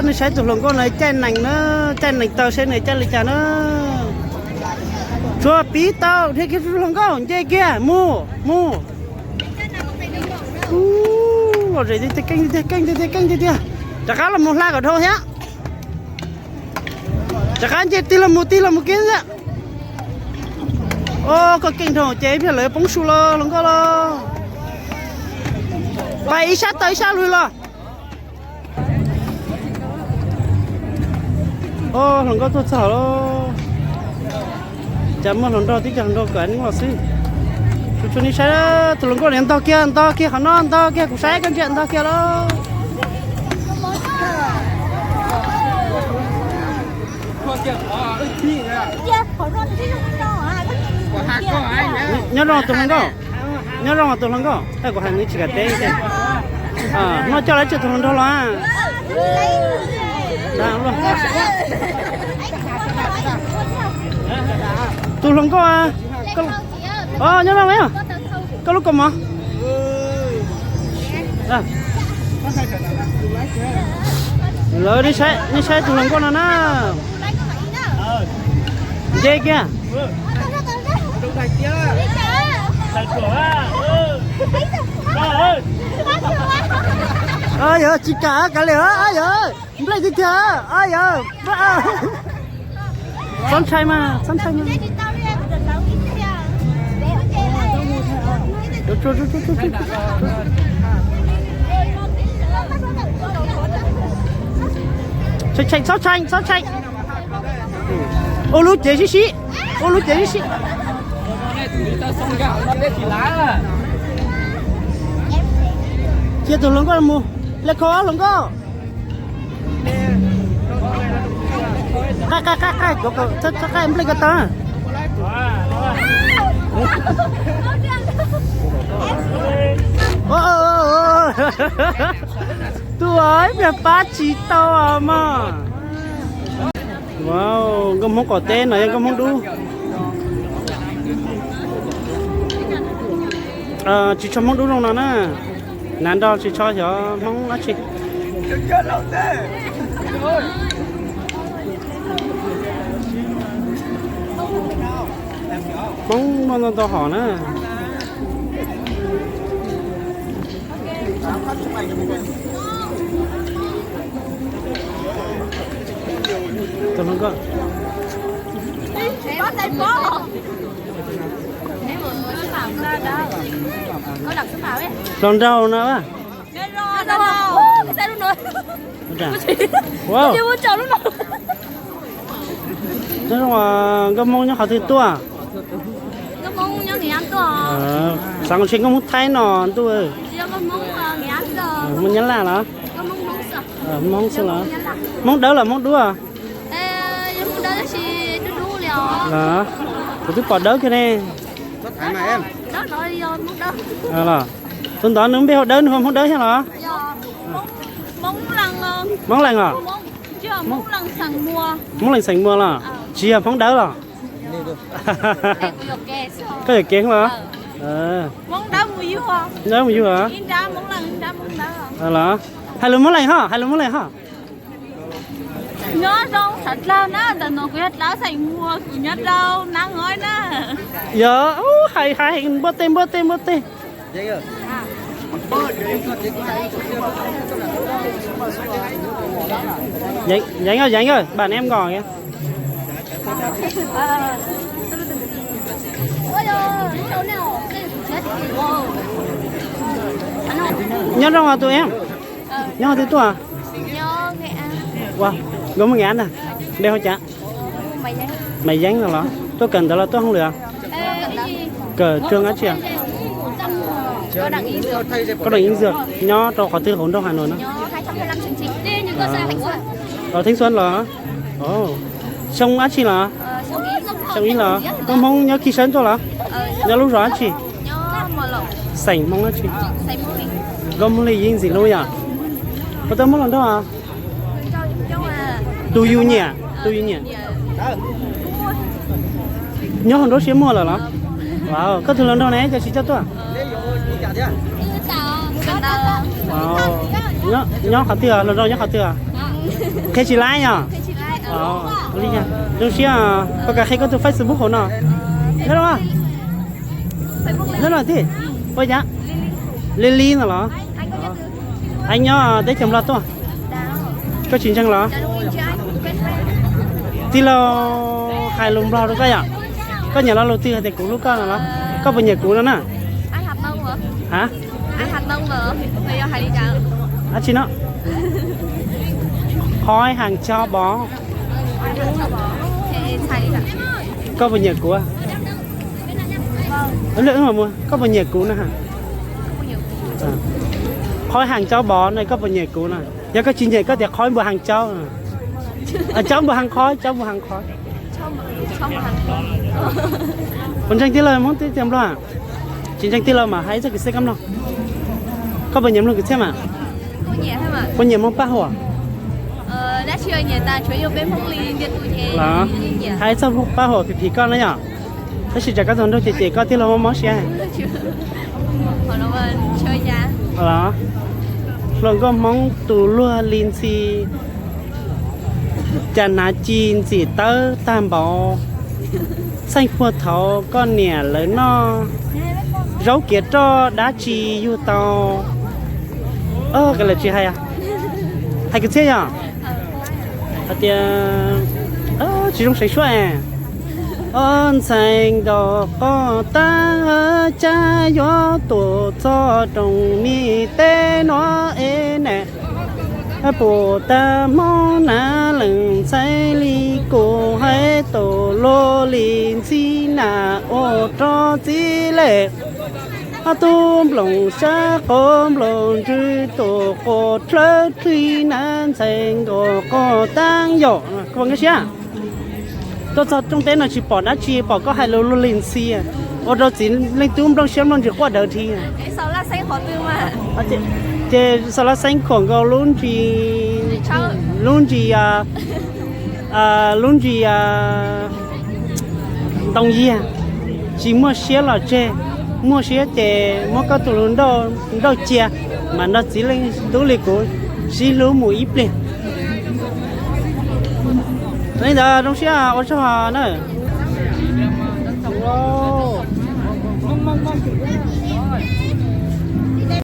Saib tus hluas nkauj no caij nees na, caij nees taw seb nws caij li cas na. Tshuav piv tau, dhia kiag tus hluas nkauj, nce kiag, mus, mus. Ua, keej tiag tiag, keej tiag tiag, keej tiag tiag. Rov qab los mus hla kom dhau thiab. Rov qab nce tig los mus, tig los mus kiag ntag. Os, koj keej dhau ces ib pliag lawv poob su los hluas nkauj los. Pais ib sab taw ib sab lug los. Os, hluas nkauj tuaj txog lawm. Cas muaj hluas nraug tib co hluas nraug kom nej los xwb. Tsuas tsuas nej saib, tus hluas nkauj niag ntog kiag, ntog kiag qhov no, ntog kiag kuv saib koj ntsia ntog kiag lawm. Nyob zoo tus hluas nkauj, nyob zoo tus hluas nkauj, kuv hais nws tsis kam teb. Muaj coj lawv tsis tus hluas nraug los. Tus hluas nkauj, nyob zoo, koj lub kaus mom. Lawv, nej saib tus hluas nkauj no na. Nce kiag. Yog tsis kam kav liam, yog nplej tiag tiag, yog. Txhob ntshai mas, txhob ntshai mas. Txhob ntshai, txhob ntshai. Ua lub cev sib sib, ua lub cev sib sib. Cia tus hluas nkauj mus, le kho hluas nkauj. Qaij, qaij, qaij, qaij, txhob qaij nplej ko taw. Tus ib pliag pab tsis tau mog. Nkauj Hmoob qaum teb no yog nkauj Hmoob dub. Tsis tshua Hmoob dub zoo no na. Hnav nrog tsis tshua xyov Hmoob dab tsi. Hmoob muaj ntau ntau hom na. Tus hluas nkauj. Hluas nraug no. Nkauj Hmoob nyob qhov twg tuaj? Xav ntshe nkauj Hmoob Thaib no ntuj. Hmoob Nyab Laj los? Hmoob xwb los? Hmoob dawb los Hmoob dub? Kuv twb pom dawb kiag ne. Los, tus ntawd nws npe hu dawb, nws hu Hmoob dawb thiab los? Hmoob Lees os? Hmoob Lees xeem Muas los? Tsis yog Hmoob dawb los? Koj yuam kev los? Dawb mus yug los? Los, hais lus Hmoob Lees ho, hais lus Hmoob Lees ho. Nyob zoo sawv dlawg na, ntawm no kuv yog dlawb xeem Muas, kuv nyob rau Nab Ngoj na. Yog, hais hais npuaj teg npuaj teg npuaj teg. Yeev, yeev, bạn em gọi kìa. Nyob zoo os tus em. Nyob qhov twg tuaj? Ua, nkauj Hmoob Nghệ An na. Npe hu cas? Maiv Yeeb no los? Tuaj kawm ntawv los tuaj hauj lwm? Kawm trường dab tsi? Cao đẳng y dược. Nyob rau qhov twg hauv nroog Hà Nội no? Thanh Xuân los? Xyoo dab tsi los? Xyoo ib los? Nkauj Hmoob nyob Kim Sơn tuaj los? Nyob lub zos dab tsi? Xeem Hmoob dab tsi? Nkauj Hmoob Lis Yeeb ntxim hlub yom? Puas tau muaj hluas nraug? Tus yus nyiam, tus yus nyiam. Nyob hauv nruab siab muag lawm los? Koj tus hluas nraug ne, cas tsis coj tuaj? Nyob qhov twg, hluas nraug nyob qhov twg? Qhia tsis laib yom? Zoo siab, koj kam qhia koj tus Facebook hauv no. Nyob zoo, nyob zoo tij, ua cas? Li Li no los? Aib nyob teb chaws Nplog tuaj. Koj tsis ntseeg los? Tij laug hais lus Nplog rau koj yom. Koj nyiam lo lus twg hais tias kuv hlub koj no los? Koj puas nyiam kuv no na? Ha? Ab tsi no? Khói hàng châu bó. Koj puas nyiam kuv? Koj puas nyiam kuv na? Khói hàng châu bó no, koj puas nyiam kuv na? Yog koj tsis nyiam koj tias khói npua hàng châu. Châu npua hàng khói, châu npua hàng khói. Puas ntseeg tij laug Hmoob teb chaws Nplog? Tsis ntseeg tij laug mas hais txog kwv txhiaj kab mloog. Koj puas nyiam mloog kwv txhiaj mas? Puas nyiam mloog paj huam? Los hais txog paj huam phim phim koj na yom. Tab sis tsam koj txog nraug ces ces koj tij laug mob mob siab. Los, hluas nkauj Hmoob tus luag li ntxhi, cas hnav ci ntxim tawb tag npaum. Txheej puag thaum koj niam lawv noj zaub kiav roj dab tsi yug tau. Ka lawv tsis hais, hais kwv txhiaj yom. Hais tias tsis zoo seev suab. Ob ntxhais nkauj qoj tab, cas yuav tuaj txog rooj mi teb no es na. Puas tag hmo na leej ntxhais li kuv hais tau luag li ntxhi na ua rau txiv lej. Ob tug nplooj sab qaum nplooj ntswg tus quas dlawb dlig na ntxhais nkauj qoj tab yom. Koj puas nkag siab? Tuaj txog rooj teb no tsis pom dab tsi, pom koj hais lus luag li ntxhi, ua rau txiv leej tub nplooj siab nplooj ntsws quaj dawv dhi. Ces Xa Laj Xeeb khuam nkaus lub ntsis, lub ntsis, lub ntsis ntoo yiag, tsis muaj siab los tseg, muaj siab ces muab koj tus hluas nraug cia, mas nrog txiv leej tub li kuv sib hlub mus ib pliag. Li ntawd zoo siab ua tsaug na.